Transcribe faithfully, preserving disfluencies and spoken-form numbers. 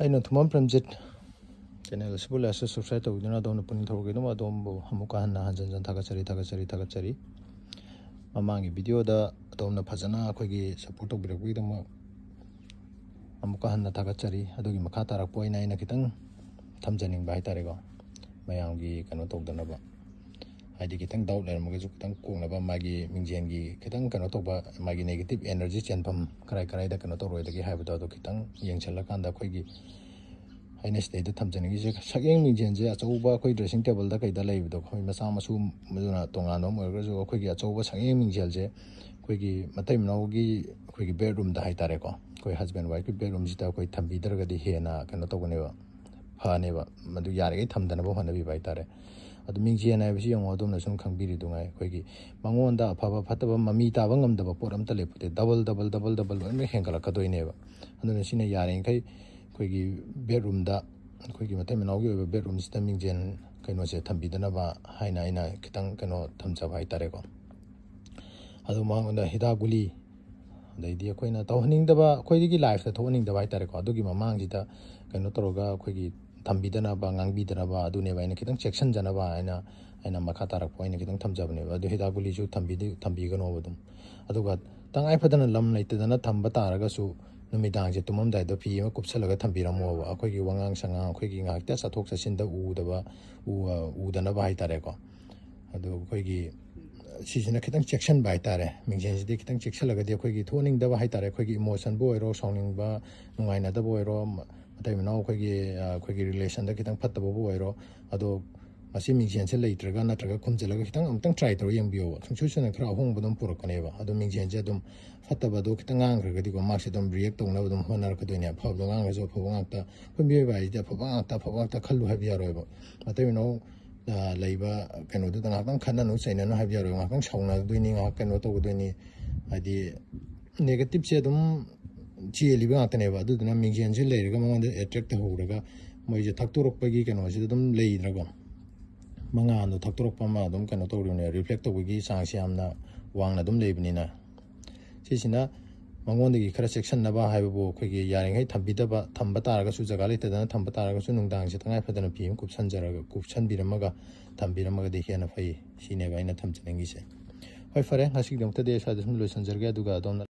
ꯑꯩꯅ ꯊꯨꯃꯝ ꯄ꯭ꯔꯦꯝꯖꯤꯠ꯫ ꯆꯦꯅꯦꯜ ꯑꯁꯤꯕꯨ ꯂꯥꯏꯛꯁꯨ ꯁꯕꯁꯀ꯭ꯔꯥꯏꯕ ꯇꯧꯕꯤꯗꯨꯅ ꯑꯗꯣꯝꯅ ꯄꯨꯛꯅꯤꯡ ꯊꯧꯒꯠꯄꯤꯗꯨꯅ ꯑꯗꯣꯝꯕꯨ ꯑꯃꯨꯛꯀ ꯍꯟꯅ ꯍꯟꯖꯟ ꯍꯟꯖꯟ ꯊꯥꯒꯠꯆꯔꯤ, ꯊꯥꯒꯠꯆꯔꯤ, ꯊꯥꯒꯠꯆꯔꯤ꯫ ꯃꯃꯥꯡꯒꯤ ꯚꯤꯗꯤꯑꯣꯗ ꯑꯗꯣꯝꯅ ꯐꯖꯅ ꯑꯩꯈꯣꯏꯒꯤ ꯁꯞꯄꯣꯔꯠ ꯇꯧꯕꯤꯔꯛꯄꯒꯤꯗꯃꯛ ꯑꯃꯨꯛꯀ ꯍꯟꯅ ꯊꯥꯒꯠꯆꯔꯤ꯫ ꯑꯗꯨꯒꯤ ꯃꯈꯥ ꯇꯥꯔꯛꯄ ꯑꯣꯏꯅ ꯑꯩꯅ ꯈꯤꯇꯪ ꯊꯝꯖꯅꯤꯡꯕ ꯍꯥꯏꯇꯥꯔꯦꯀꯣ, ꯃꯌꯥꯝꯒꯤ ꯀꯩꯅꯣ ꯇꯧꯗꯅꯕ, ꯍꯥꯏꯗꯤ ꯈꯤꯇꯪ ꯗꯥꯎꯠ ꯂꯩꯔꯝꯃꯒꯁꯨ ꯈꯤꯇꯪ ꯀꯣꯛꯅꯕ, ꯃꯥꯒꯤ ꯃꯤꯡꯖꯦꯜꯒꯤ ꯈꯤꯇꯪ ꯀꯩꯅꯣ ꯇꯧꯕ, ꯃꯥꯒꯤ ꯅꯦꯒꯦꯇꯤꯞ ꯑꯦꯅꯔꯖꯤ ꯆꯦꯟꯐꯝ ꯀꯔꯥꯏ ꯀꯔꯥꯏꯗ ꯀꯩꯅꯣ ꯇꯧꯔꯣꯏꯗꯒꯦ ꯍꯥꯏꯕꯗꯣ, ꯑꯗꯣ ꯈꯤꯇꯪ ꯌꯦꯡꯁꯤꯜꯂꯀꯥꯟꯗ ꯑꯩꯈꯣꯏꯒꯤ ꯑꯩꯅ ꯁꯤꯗꯩꯗ ꯊꯝꯖꯅꯤꯡꯉꯤꯁꯦ, ꯁꯛꯌꯦꯡ ꯃꯤꯡꯖꯦꯜꯁꯦ ꯑꯆꯧꯕ ꯑꯩꯈꯣꯏ ꯗ꯭ꯔꯦꯁꯤꯡ ꯇꯦꯕꯜꯗ ꯀꯩꯗ ꯂꯩꯕꯗꯣ, ꯑꯩꯈꯣꯏ ꯃꯆꯥ ꯃꯁꯨ ꯃꯗꯨꯅ ꯇꯣꯉꯥꯟꯕ ꯑꯃ ꯑꯣꯏꯔꯒꯁꯨ, ꯑꯩꯈꯣꯏꯒꯤ ꯑꯆꯧꯕ ꯁꯛꯌꯦꯡ ꯃꯤꯡꯖꯦꯜꯁꯦ ꯑꯩꯈꯣꯏꯒꯤ ꯃꯇꯩ ꯃꯅꯥꯎꯒꯤ ꯑꯩꯈꯣꯏꯒꯤ ꯕꯦꯗꯔꯨꯝꯗ ꯍꯥꯏꯇꯥꯔꯦꯀꯣ, ꯑꯩꯈꯣꯏ ꯍꯁꯕꯦꯟ ꯋꯥꯏꯐꯀꯤ ꯕꯦꯗꯔꯨꯝꯁꯤꯗ ꯑꯩꯈꯣꯏ ꯊꯝꯕꯤꯗ꯭ꯔꯒꯗꯤ ꯍꯦꯟꯅ ꯀꯩꯅꯣ ꯇꯧꯒꯅꯦꯕ, ꯐꯅꯦꯕ꯫ ꯃꯗꯨ ꯌꯥꯔꯤꯈꯩ ꯊꯝꯗꯅꯕ ꯍꯣꯠꯅꯕꯤꯕ ꯍꯥꯏꯇꯥꯔꯦ꯫ ꯑꯗꯨ ꯃꯤꯡꯖꯦꯜ ꯍꯥꯏꯕꯁꯤ ꯌꯦꯡꯉꯣ, ꯑꯗꯣꯝꯅ ꯁꯨꯝ ꯈꯪꯕꯤꯔꯤꯗꯨꯉꯥꯏ, ꯑꯩꯈꯣꯏꯒꯤ ꯃꯉꯣꯟꯗ ꯑꯐꯕ ꯐꯠꯇꯕ ꯃꯃꯤ ꯇꯥꯕ ꯉꯝꯗꯕ ꯄꯣꯠ ꯑꯝꯇ ꯂꯩꯄꯣꯠꯇꯦ꯫ ꯗꯕꯜ, ꯗꯕꯜ, ꯗꯕꯜ, ꯗꯕꯜ ꯂꯣꯏꯅꯃꯛ ꯍꯦꯟꯒꯠꯂꯛꯀꯗꯣꯏꯅꯦꯕ꯫ ꯑꯗꯨꯅ ꯁꯤꯅ ꯌꯥꯔꯤꯈꯩ ꯑꯩꯈꯣꯏꯒꯤ ꯕꯦꯗꯔꯨꯝꯗ, ꯑꯩꯈꯣꯏꯒꯤ ꯃꯇꯩ ꯃꯅꯥꯎꯒꯤ ꯑꯣꯏꯕ ꯕꯦꯗꯔꯨꯝꯁꯤꯗ ꯃꯤꯡꯖꯦꯜ ꯀꯩꯅꯣꯁꯦ ꯊꯝꯕꯤꯗꯅꯕ ꯍꯥꯏꯅ ꯑꯩꯅ ꯈꯤꯇꯪ ꯀꯩꯅꯣ ꯊꯝꯖꯕ ꯍꯥꯏꯇꯥꯔꯦꯀꯣ꯫ ꯑꯗꯨ ꯃꯉꯣꯟꯗ ꯍꯤꯗꯥꯛ ꯒꯨꯂꯤ, ꯑꯗꯩꯗꯤ ꯑꯩꯈꯣꯏꯅ ꯇꯧꯍꯟꯅꯤꯡꯗꯕ, ꯑꯩꯈꯣꯏꯗꯒꯤ ꯂꯥꯏꯐꯇ ꯊꯣꯛꯍꯟꯅꯤꯡꯗꯕ ꯍꯥꯏꯇꯥꯔꯦꯀꯣ, ꯑꯗꯨꯒꯤ ꯃꯃꯥꯡꯁꯤꯗ ꯀꯩꯅꯣ ꯇꯧꯔꯒ ꯑꯩꯈꯣꯏꯒꯤ ꯊꯝꯕꯤꯗꯅꯕ, ꯉꯥꯡꯕꯤꯗꯅꯕ, ꯑꯗꯨꯅꯦꯕ ꯑꯩꯅ ꯈꯤꯇꯪ ꯆꯦꯛꯁꯤꯟꯖꯅꯕ ꯍꯥꯏꯅ ꯑꯩꯅ ꯃꯈꯥ ꯇꯥꯔꯛꯄ ꯑꯣꯏꯅ ꯈꯤꯇꯪ ꯊꯝꯖꯕꯅꯦꯕ꯫ ꯑꯗꯨ ꯍꯤꯗꯥꯛ ꯒꯨꯂꯤꯁꯨ ꯊꯝꯕꯤꯗ-, ꯊꯝꯕꯤꯒꯅꯣꯕ ꯑꯗꯨꯝ꯫ ꯑꯗꯨꯒ ꯇꯉꯥꯏ ꯐꯗꯅ ꯂꯝ ꯂꯩꯇꯗꯅ ꯊꯝꯕ ꯇꯥꯔꯒꯁꯨ, ꯅꯨꯃꯤꯗꯥꯡꯁꯦ ꯇꯨꯝꯃꯝꯗꯥꯏꯗ ꯐꯤ ꯑꯃ ꯀꯨꯞꯁꯜꯂꯒ ꯊꯝꯕꯤꯔꯝꯃꯣꯕ꯫ ꯑꯩꯈꯣꯏꯒꯤ ꯋꯥꯉꯥꯡ ꯁꯉꯥꯡ, ꯑꯩꯈꯣꯏꯒꯤ ꯉꯥꯏꯍꯥꯛꯇ ꯆꯠꯊꯣꯛ ꯆꯠꯁꯤꯟꯗ ꯎꯗꯕ, ꯎ-, ꯎꯗꯅꯕ ꯍꯥꯏꯇꯥꯔꯦꯀꯣ꯫ ꯑꯗꯨ ꯑꯩꯈꯣꯏꯒꯤ ꯁꯤꯁꯤꯅ ꯈꯤꯇꯪ ꯆꯦꯛꯁꯤꯟꯕ ꯍꯥꯏꯇꯥꯔꯦ꯫ ꯃꯤꯡꯖꯦꯜꯁꯤꯗꯤ ꯈꯤꯇꯪ ꯆꯦꯛꯁꯤꯜꯂꯒꯗꯤ ꯑꯩꯈꯣꯏꯒꯤ ꯊꯣꯛꯍꯟꯅꯤꯡꯗꯕ ꯍꯥꯏꯇꯥꯔꯦ, ꯑꯩꯈꯣꯏꯒꯤ ꯏꯃꯣꯁꯟꯕꯨ ꯑꯣꯏꯔꯣ, ꯁꯥꯎꯅꯤꯡꯕ, ꯅꯨꯡꯉꯥꯏꯅꯗꯕ ꯑꯣꯏꯔꯣ, ꯃ-, ꯃꯇꯩ ꯃꯅꯥꯎ ꯑꯩꯈꯣꯏꯒꯤ, ꯑ, ꯑꯩꯈꯣꯏꯒꯤ ꯔꯤꯂꯦꯁꯟꯗ ꯈꯤꯇꯪ ꯐꯠꯇꯕꯕꯨ ꯑꯣꯏꯔꯣ, ꯑꯗꯣ ꯃꯁꯤ ꯃꯤꯡꯖꯦꯜꯁꯦ ꯂꯩꯇ꯭ꯔꯒ ꯅꯠꯇ꯭ꯔꯒ ꯈꯨꯝꯖꯤꯜꯂꯒ ꯈꯤꯇꯪ ꯑꯃꯨꯛꯇꯪ ꯇ꯭ꯔꯥꯏ ꯇꯧꯔ ꯌꯦꯡꯕꯤꯌꯣꯕ꯫ ꯁꯨꯡꯁꯣꯏ ꯁꯣꯏꯗꯅ ꯈꯔ ꯑꯍꯣꯡꯕ ꯑꯗꯨꯝ ꯄꯨꯔꯛꯀꯅꯦꯕ꯫ ꯑꯗꯣ ꯃꯤꯡꯖꯦꯜꯁꯦ ꯑꯗꯨꯝ ꯐꯠꯇꯕꯗꯣ ꯈꯤꯇꯪ ꯉꯥꯡꯈ꯭ꯔꯒꯗꯤꯀꯣ, ꯃꯥꯁꯦ ꯑꯗꯨꯝ ꯔꯤꯌꯦꯛ ꯇꯧꯅꯕ ꯑꯗꯨꯝ ꯍꯣꯠꯅꯔꯛꯀꯗꯣꯏꯅꯦ꯫ ꯑꯐꯕꯗꯣ ꯉꯥꯡꯈ꯭ꯔꯁꯨ ꯑꯐꯕ ꯉꯥꯛꯇ, ꯑꯩꯈꯣꯏ ꯃꯤꯑꯣꯏꯕ ꯍꯥꯏꯁꯤꯗꯤ ꯑꯐꯕ ꯉꯥꯛꯇ, ꯑꯐꯕ ꯉꯥꯛꯇ ꯈꯜꯂꯨ ꯍꯥꯏꯕ ꯌꯥꯔꯣꯏꯕ꯫ ꯃꯇꯩ ꯃꯅꯥꯎ, ꯑ, ꯂꯩꯕ ꯀꯩꯅꯣꯗꯨꯗ ꯉꯥꯏꯍꯥꯛꯇꯪ ꯈꯠꯅꯅꯨ ꯆꯩꯅꯅꯨ ꯍꯥꯏꯕ ꯌꯥꯔꯣꯏ꯫ ꯉꯥꯏꯍꯥꯛꯇꯪ ꯁꯥꯎꯅꯗꯣꯏꯅꯤ, ꯉꯥꯏꯍꯥꯛ ꯀꯩꯅꯣ ꯇꯧꯒꯗꯣꯏꯅꯤ, ꯍꯥꯏꯗꯤ ꯅꯦꯒꯦꯇꯤꯞꯁꯦ ꯑꯗꯨꯝ ꯆꯦꯜꯂꯤꯕ ꯉꯥꯛꯇꯅꯦꯕ꯫ ꯑꯗꯨꯗꯨꯅ ꯃꯤꯡꯖꯦꯜꯁꯦ ꯂꯩꯔꯒ ꯃꯉꯣꯟꯗ ꯑꯦꯇ꯭ꯔꯦꯛ ꯇꯧꯍꯧꯔꯒ ꯃꯣꯏꯁꯦ ꯊꯛꯇꯣꯔꯛꯄꯒꯤ ꯀꯩꯅꯣꯁꯤꯗ ꯑꯗꯨꯝ ꯂꯩꯗꯅꯀꯣ, ꯃꯉꯥꯜꯗꯣ ꯊꯛꯇꯣꯔꯛꯄ ꯑꯃ ꯑꯗꯨꯝ ꯀꯩꯅꯣ ꯇꯧꯔꯤꯕꯅꯦ, ꯔꯤꯐ꯭ꯂꯦꯛ ꯇꯧꯕꯒꯤ ꯆꯥꯡꯁꯦ ꯌꯥꯝꯅ ꯋꯥꯡꯅ ꯑꯗꯨꯝ ꯂꯩꯕꯅꯤꯅ꯫ ꯁꯤꯁꯤꯅ ꯃꯉꯣꯟꯗꯒꯤ ꯈꯔ ꯆꯦꯛꯁꯤꯟꯅꯕ ꯍꯥꯏꯕꯕꯨ ꯑꯩꯈꯣꯏꯒꯤ ꯌꯥꯔꯤꯉꯩ ꯊꯝꯕꯤꯗꯕ, ꯊꯝꯕ ꯇꯥꯔꯒꯁꯨ, ꯖꯒꯥ ꯂꯩꯇꯗꯅ ꯊꯝꯕ ꯇꯥꯔꯒꯁꯨ, ꯅꯨꯡꯗꯥꯡꯁꯦ ꯇꯉꯥꯏ ꯐꯗꯅ ꯐꯤ ꯑꯃ ꯀꯨꯞꯁꯟꯖꯔꯒ, ꯀꯨꯞꯁꯟꯕꯤꯔꯝꯃꯒ ꯊꯝꯕꯤꯔꯝꯃꯒꯗꯤ ꯍꯦꯟꯅ ꯐꯩ꯫ ꯁꯤꯅꯦꯕ ꯑꯩꯅ ꯊꯝꯖꯅꯤꯡꯉꯤꯁꯦ꯫ ꯍꯣꯏ, ꯐꯔꯦ, ꯉꯁꯤꯒꯤꯗꯃꯛꯇꯗꯤ ꯑꯩ ꯁ꯭ꯋꯥꯏꯗ ꯁꯨꯝ ꯂꯣꯏꯁꯤꯟꯖꯔꯒꯦ, ꯑꯗꯨꯒ ꯑꯗꯣꯝꯅ